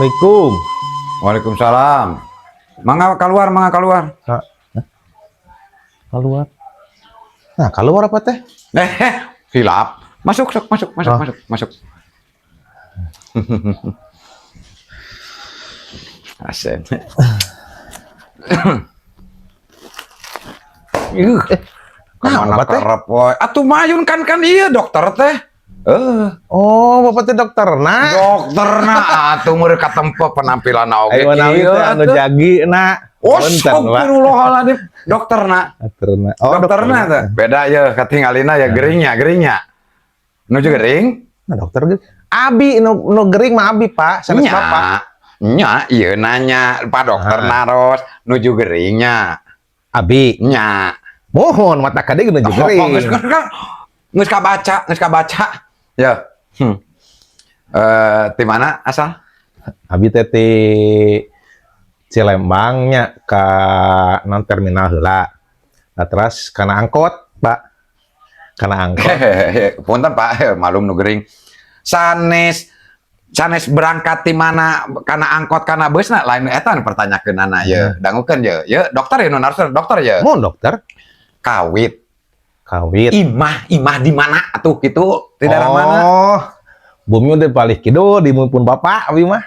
Assalamualaikum. Waalaikumsalam. Mangga keluar, mangga keluar. Keluar. Nah, keluar apa teh? Eh, eh, hilap. Masuk, sok, masuk, masuk, Oh. masuk, masuk. Asem. Ih, Nah, kemana apa teh? karep woy. Atuh mayun kan kan iya dokter teh. Eh, Oh, bapak teh dokter. Nah, dokter nah atuh mereka katempo penampilan oge ayo nawi kieu teh anu atuh. jagi na. Oh, Punten, Pak. astagfirullahaladzim. Dokter na. Dokter na. Oh, Dokterna teh. Beda ya katingalina ya geringnya, geringnya. Nu juga gering? Nah, dokter ge. Abi nu nu gering mah abi, Pak. Sanes Nya. bapak. Nya, ieu nanya Pak dokter Ah. naros nuju geringnya. Abi. Nya. Mohon mata kade nuju Oh, gering. geus geus geus kabaca, geus kabaca. Ya. Eh, di mana asal? Abi teh ti Cilembangnya ka non terminal heula. Nah, terus kana angkot, Pak. Kana angkot. Hehehe, punten Pak, malum nu gering. Sanes sanes berangkat di mana kana angkot kana busna lain eta nu pertanyakeunana ye. Dangukeun ye. Ye, dokter ya nu naros dokter ye. Mohon dokter. Kawit. Kawit. Imah, imah di mana atuh gitu? Di daerah mana? Oh, bumi udah palih kidul di pun bapak abi mah.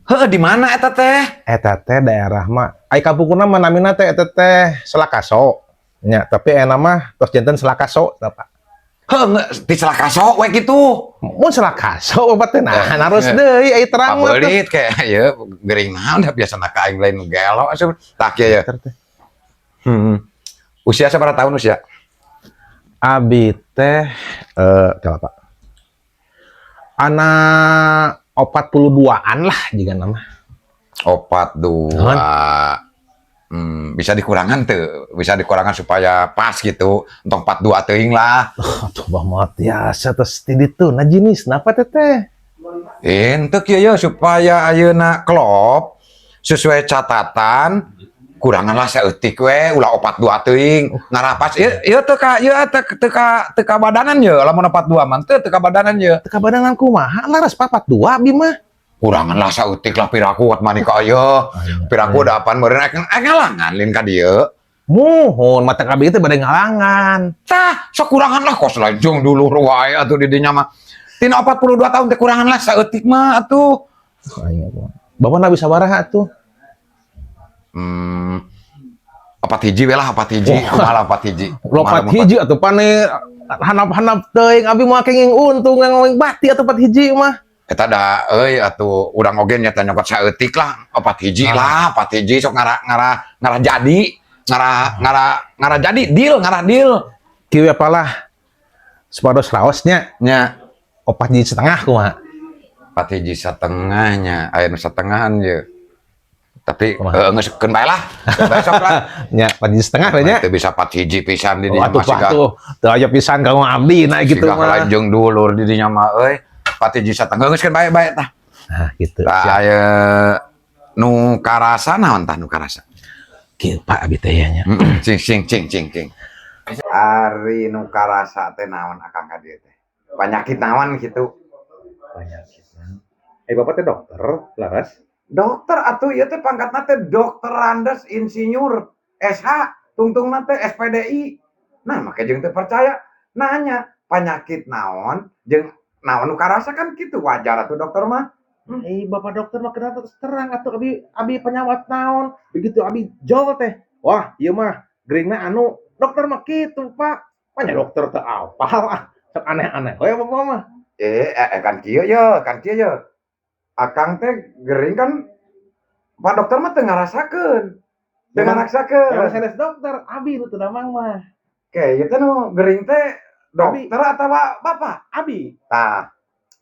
Heuh, di mana eta teh? Eta teh daerah mah. Ai kapukuna mah namina teh eta teh Selakaso. Nya, tapi enak mah tos janten Selakaso tah, Pak. Heuh, di Selakaso we gitu. Mun Selakaso bapak teh nah Eh, naros eh. deui ai terang mah teh. Pabelit kayak ye gering naon dah biasana ka aing lain nu gelo asup. Tah kieu ye. Dokter teh. Usia sabaraha tahun usia? Abi teh eh kala Pak. Anak 42-an lah jika nama. 42. Bisa dikurangan tuh, bisa dikurangan supaya pas gitu. Entong 42 teuing lah. Atuh bah mah tiasa tos ti ditu na jenis napa teh teh? Ente kieu ye supaya ayeuna klop sesuai catatan kurangan lah saeutik we ulah 42 teuing ngarapas ieu ieu teu ka ieu teu teu ka teu ka badanan ye lamun 42 mah teu teu ka badanan ye. Teu kabadanan kumaha laras 42 abi mah. Kurangan lah saeutik lah piraku wat mani ka ieu piraku dapan meureun ek ek ngalangan lin ka dieu. Muhun mata kabeh teh bade ngalangan. Tah sok kurangan lah kos lain jeung dulur wae atuh di dinya mah tina 42 tahun teh kurangan lah saeutik mah atuh. Aing atuh. Bapak nabi sabaraha atuh? 4 hiji we lah, 4 hiji kumaha lah 4 hiji. Lopat hiji atuh pane hanap-hanap teuing abi mah kenging untung ngomong bati atuh 4 hiji mah. Eta da euy atuh urang oge nya nyokot saeutik lah 4 hiji lah 4 hiji sok ngarah ngarah ngarah jadi ngarah ngarah ngarah jadi deal ngarah deal. Kieu apalah supados raosnya nya 4 hiji setengah kumaha? 4 hiji setengahnya aya nu setengahan ye tapi Kumaha? Eh, geus keun bae lah besok lah. Nya 4 hiji setengah we nya. Teu bisa 4 hiji pisan di Oh, dinya atuh mah Pak siga tuh teu aya pisan ka abdi nah gitu siga mah. lanjung dulur di dinya mah euy 4 hiji setengah geus keun bae bae tah. Nah gitu. Tah Siap. Aya nu karasa naon tah nu karasa? Kieu Pak abi teh nya. Cing cing cing cing cing. Ari nu karasa teh naon akang ka dieu teh? Penyakit naon gitu? Penyakit. Eh, bapak teh dokter, laras? Dokter atuh ieu teh pangkatna teh dokter Andes insinyur SH tungtungna teh SPDI. Nah, make jeung teu percaya nanya penyakit naon jeung naon nu karasa kan gitu wajar atuh dokter mah. Eh, bapak dokter mah kenapa terus terang atuh abi abi penyawat naon begitu abi jol teh. Wah, ieu mah geringna anu dokter mah kitu, Pak. Manya dokter teh apal ah. Sok aneh-aneh we bapak mah. Eh, eh, eh, kan kieu ye, kan kieu ye. Akang teh gering kan Pak dokter mah teu ngarasakeun. Teu Memang- ngarasakeun. Memang sanes dokter, abi nu teu damang mah. Oke, ieu teh nu gering teh dokter atawa bapak? Abi. Tah,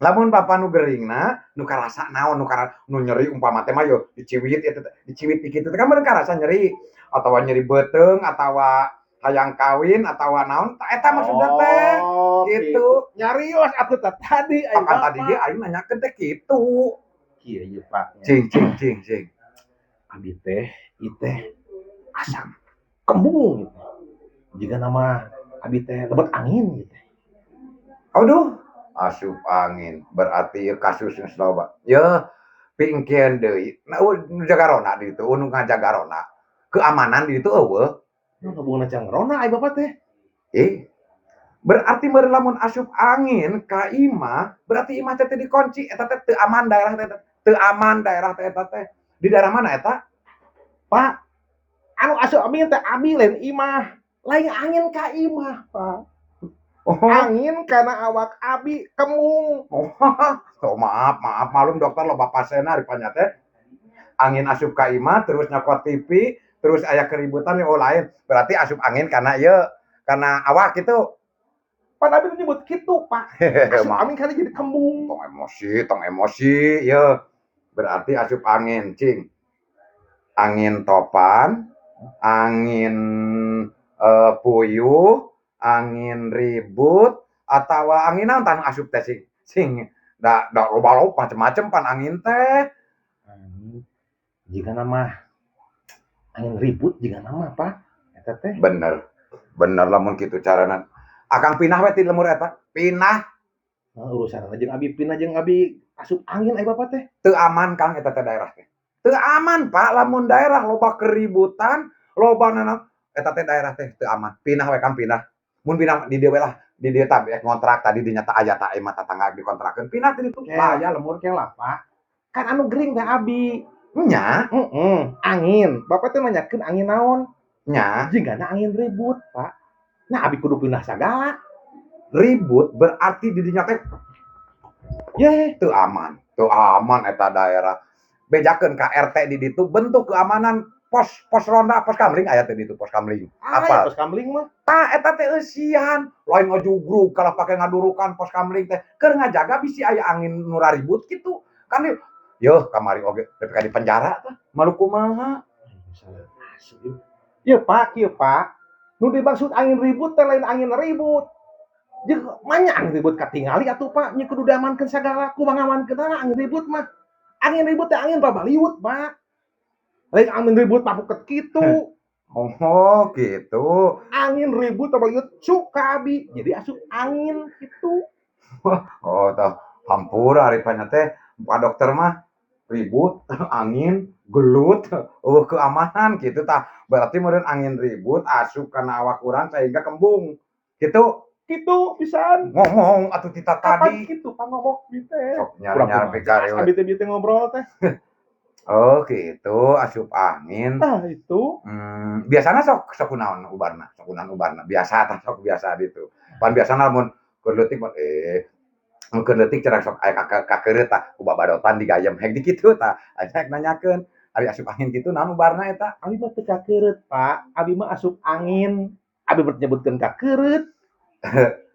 lamun bapak nu geringna, nu karasa naon, nu kara nu nyeri umpama teh mah yo diciwit eta teh, diciwit kitu teh kan meureun karasa nyeri atawa nyeri beuteung atawa hayang kawin atawa naon tah eta maksudna teh. Oh, gitu. Nyarios atuh teh tadi ai Apan tadi ge aing nanyakeun teh kitu. Kieu ieu Pak. Cing cing cing cing. Abi teh ieu teh asa kembung gitu. Jika nama abi teh lebet angin gitu. Aduh, Asup angin berarti ieu kasus geus loba. Yeuh, pingkeun deui. Nah, nu jaga ronda di ditu, nu ngajaga ronda. Keamanan di ditu euweuh. Naon hubunganna jeung ronda ai Bapak teh? Eh, berarti meureun lamun asup angin ka imah, berarti imah teh teu dikunci, eta teh teu aman daerah teh, teu aman daerah teh eta teh. Di daerah mana eta? Pak, anu asup angin teh abi, lain imah. Lain angin ka imah, Pak. Oh. Angin kana awak abi, kembung. Oh, oh, maaf, maaf, malum dokter loba pasienna rupanya teh. Angin asup ka imah, terus nyokot TV, terus aya keributan, oh lain. Berarti asup angin karena ieu, karena awak gitu. Pan abi nyebut kitu, Pak. Asup Maaf. angin kana jadi kembung. Tong emosi, ye. Berarti asup angin, cing. Angin topan, angin puyuh, angin ribut, atau angin naon tah asup teh sing sing da da loba-loba macem-macem pan angin teh. Angin jigana mah angin ribut jigana mah, Pak. Eta teh. Bener. Bener lamun kitu carana. Akang pindah we ti lembur eta. Pindah. Nah, urusan jeung abi pindah jeung abi asup angin ai Bapak teh. Teu aman, Kang, eta teh daerah teh. Teu aman, Pak, lamun daerah loba keributan, loba nanaon, eta teh daerah teh teu aman. Pindah we, Kang, pindah. Mun pindah di dieu we lah, di dieu tah ngontrak tadi dinyata aya tah imah tatangga dikontrakeun. Pindah ti ditu. Bahaya lembur. Kela, Pak. Kan anu gering teh abi. Nya. Heeh, angin. Bapak teh nanyakeun angin naon? Nya. Jigana angin ribut, Pak. Nah, abi kudu pindah sagala. Ribut berarti di dinya teh Ye, teu aman. Teu aman eta daerah. Bejakeun ka RT di ditu, bentuk keamanan pos pos ronda, pos kamling aya teh di ditu, pos kamling. Apa? Apa? Pos kamling mah. Tah, eta teh eusian, lain ngajugrug kalah pake ngadurukan pos kamling teh. Keur ngajaga bisi aya angin nu raribut kitu. Kan yeuh kamari oge nepi ka di penjara tah. Malu kumaha? Ieu, Pak, kieu, Pak. Nu dimaksud angin ribut teh lain angin ribut. Jeung manya angin ribut katingali atuh, Pak, nya kudu diamankeun sagala, kumaha ngamankeunna angin ribut mah. Angin ribut teh angin babaliut, Pak. Lain angin ribut papuket kitu. Oh, gitu. Angin ribut babaliut cuk ka abi. Jadi asup angin kitu. Oh, tah hampura ari panya teh Pak Dokter mah ribut, angin, gelut, euweuh keamanan gitu tah. Berarti meureun angin ribut asup kana awak urang sehingga kembung. Gitu. Kitu pisan. Ngomong atuh tita Kapan tadi. Kitu Pak ngomong bi teh? Sok nyar-nyar pikir. Abi teh bi teh ngobrol teh. Oh, gitu, asup angin. Nah, itu. Biasana sok sok kunaon ubarna? Sok kunaon ubarna? Biasa tah, sok biasa ditu. Pan biasana lamun keur leutik mah mun keur leutik cenah sok aya kakeureut tah ku babadotan digayem hek di kitu tah. Ayeuna rek nanyakeun, ari asup angin kitu naon ubarna eta? Abi mah teu kakeureut, Pak. Abi mah asup angin. Abi mah nyebutkeun kakeureut.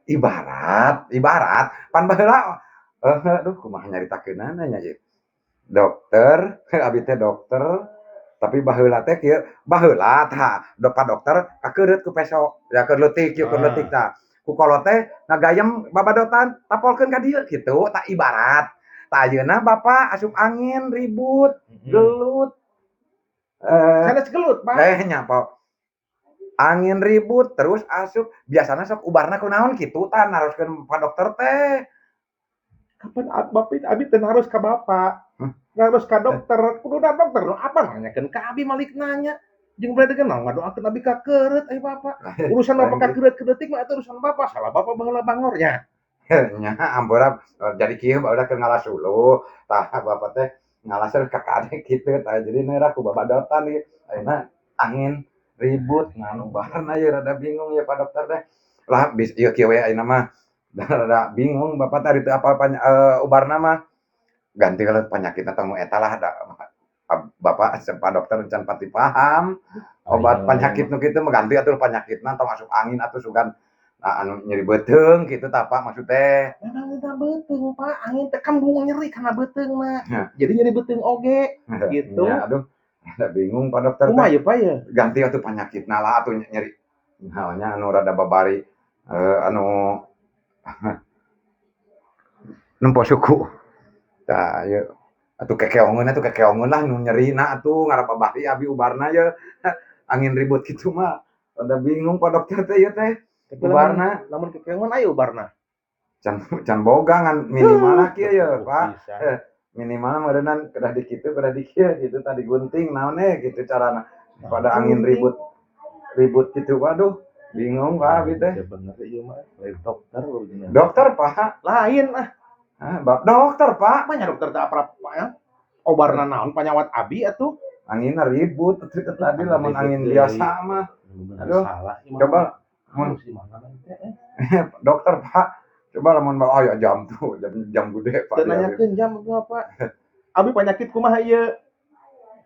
Ibarat, ibarat pan baheula aduh, kumaha nyaritakeunana nya ieu. Dokter, abi teh dokter, tapi baheula teh kieu, baheula tah Pak Dokter kakeureut ku peso, ya keur leutik kieu, keur leutik tah. Ku kolot teh ngagayem babadotan, tapolkeun ka dieu kitu tah ibarat. Tah, ayeuna Bapak asup angin, ribut, gelut. Sanes gelut, Pak. Eh, nya Pak. Angin ribut terus asup, biasana sok ubarna kunaon kitu tah naroskeun Pak Dokter teh. Kapan bapak abi teh naros ka bapak? Hah? Naros ka dokter, kuduna dokter nu apa nanyakeun ka abi malik nanya. Jeung berarti kan ngadoakeun abi kakeureut ai bapak. Urusan bapak kakeureut leutik mah eta urusan bapak, salah bapak baheula bangornya. Nya ampura, jadi kieu baheula keur ngalas suluh, tah bapak teh ngalas ka kadek kitu tah, jadi neurah ku babadotan ieu. Ayeuna angin ribut ngan ubarna ieu rada bingung ya Pak Dokter teh. Lah bis ieu kieu we, ayeuna mah rada bingung bapak teh ari teu apal ubarna mah. Ganti lah panyakitna teh nu eta lah, da Bapak Pak Dokter can pati paham. Obat penyakit nu kitu mah ganti atuh panyakitna, tong asup angin atuh, sugan anu nyeri beuteung kitu tah, Pak, maksud teh. Memang dina beuteung, Pak, angin teh kembung nyeri kana beuteungna. Nya. Jadi nyeri beuteung oge gitu. Nya aduh, rada bingung Pak Dokter Kumaha teh. Ieu, Pak, ye? Ganti atuh panyakitna lah atuh nyeri naonnya anu rada babari anu nempo suku. Tah ieu atuh kekeongeun, atuh kekeongeun lah nu nyerina atuh ngarababari abi ubarna ye. Angin ribut kitu mah rada bingung Pak Dokter teh ieu teh Tapi lamun ubarna. Lamun kekeongeun aya ubarna. Can can boga ngan minimal kieu ya, Pak. Bisa. Minimal meureunan kedah di kitu, kedah di kieu gitu, tadi gunting naon gitu carana. Pada angin ribut ribut gitu, waduh, bingung, Pak, abi teh. Bener ieu mah lain dokter begini. Dokter, Pak. Lain ah. Ah, bab dokter, Pak. Banyak dokter teh apa ya? Obarna naon panyawat abi atuh. Anginna ribut atuh tadi lamun angin Ribut biasa mah. Aduh, salah. Coba mun di mana teh? Dokter, Pak. Coba lamun, oh ya, jam tuh, jam jam gede, Pak. Teu nanyakeun jam apa. Abi penyakit kumaha ieu?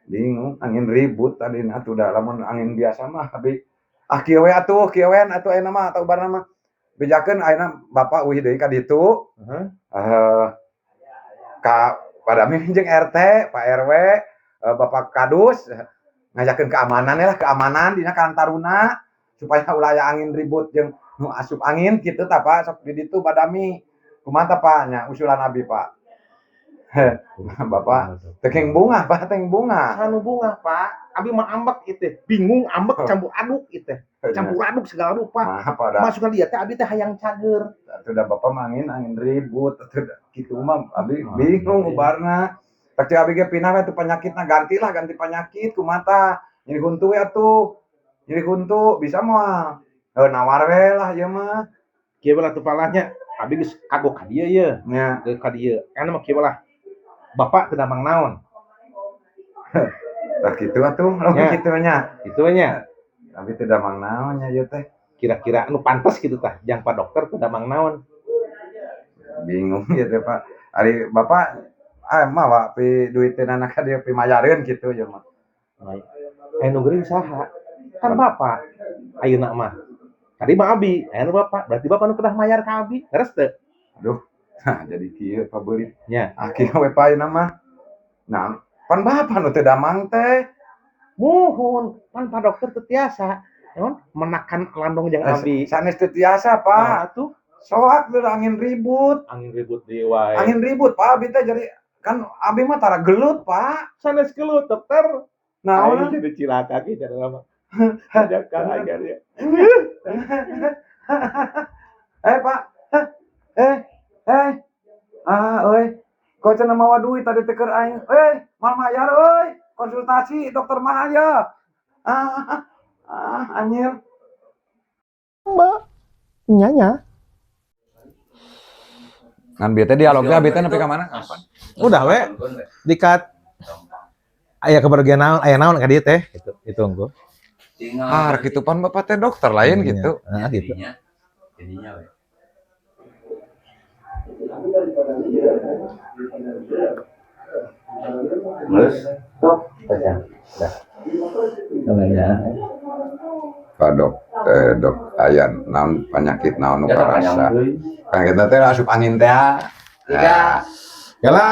Bingung, angin ribut tadi atuh da lamun angin biasa mah abi ah kieu we atuh, kieu we atuh ayeuna mah atau ubarna mah. Bejakeun ayeuna Bapak uih deui ka ditu. Heeh. Ka Padami jeung RT, Pak RW, Bapak Kadus ngajakeun keamanan lah, keamanan dina Karang Taruna supaya ulah aya angin ribut jeung nu asup angin kitu tah, Pak, sok di ditu badami. Kumaha tah, Pak, nya usulan abi, Pak? Bapak teu kenging bungah, Pak, teu kenging bungah. Anu bungah, Pak. Abi mah ambek itu. Bingung, ambek, campur aduk itu. Campur aduk segala rupa. Maaf pada Masukkan dia teh abi teh hayang cager. Atuh da Bapak mah angin angin ribut atuh kitu mah abi bingung ubarna. Tak abi ge pindah we tuh penyakitna, gantilah, ganti penyakit kumaha tah? Nyeri huntu we atuh. Nyeri huntu bisa moal? Heuh, nawar we lah ieu mah. Kieu lah tuh palahnya. Abi geus kagok ka dieu ye. Nya. Geus ka dieu. Kan mah kieu lah. Bapak teu damang naon? Tah kitu atuh, lamun Nya. Kitu nya. Kitu nya. Abi teu damang naon nya ieu teh. Kira-kira anu pantes gitu tah jang Pak Dokter teu damang naon. Bingung ieu teh, Pak. Ari Bapak ah mawa pi duiteunana ka dieu pimayareun kitu ieu mah. Aya nu geuring saha? Kan Bapak ayeuna mah. Tadi mah abi, aya nu Bapak. Berarti Bapak nu kedah mayar ka abi. Leres teu? Aduh, nah, jadi kieu Pak Beurit. Nya. Ah kieu we, Pak, ayeuna mah. Nah, pan Bapak nu teu damang teh. Muhun, pan Pak Dokter teu tiasa. Naon menakan landong jeung abi. Sanes teu tiasa, Pak. Nah, atuh. Soak teu angin ribut. Angin ribut deui wae. Angin ribut, Pak, abi teh jadi kan abi mah tara gelut, Pak. Sanes gelut, Dokter. Naon? Aing jadi cilaka ge jadi lama. Ajakan agar ya. Eh, Pak. Eh, eh. Ah, euy. Kok cenah mawa duit tadi teh keur aing. Eh, mal mayar euy. Konsultasi dokter mahal ya. Ah, ah, anjir. Mbak, nyanya. Ngan bieu teh dialognya abi teh nepi ka mana? Udah we, dikat. Aya kepergian naon, aya naon ka dieu teh gitu. Itu engko. Ah, kitu pan Bapak teh dokter lain gitu. Nah, gitu. Jadinya, jadinya we. Terus, stop, baca. Udah. Namanya. Pak dok, dok aya naon penyakit naon nu karasa. Penyakit teh asup angin teh. Tiga. Yala.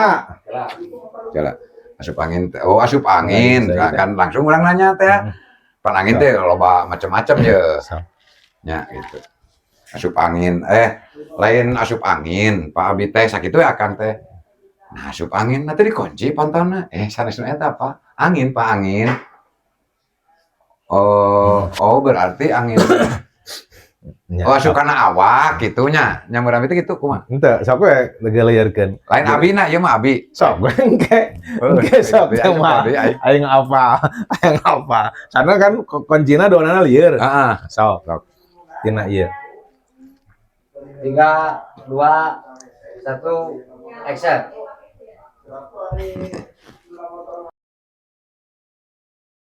Jalan. Asup angin teh. Oh, asup angin. Nah, Nah, kan langsung orang nanya teh. Pan angin teh loba macam-macam ya. Ya gitu. Asup angin, lain asup angin, Pak, abi teh sakitu ya akang teh. Nah, asup angin nanti dikunci pantona. Eh, sanes nu eta, Pak. Angin, Pak, angin. Oh, oh berarti angin. Ya. Oh, asup kana awak gitu nya. Nya meureun itu gitu kumaha? Henteu, sok we leuleukeun. Lain abi na, ieu mah abi. Sok we engke. Engke sok Gitu, teh mah. abi, aing. Aing apa? Aing apa? Karena kan kuncina doanana lieur. Heeh. Sok. Sok. Tina ieu. Tiga, dua, satu, action.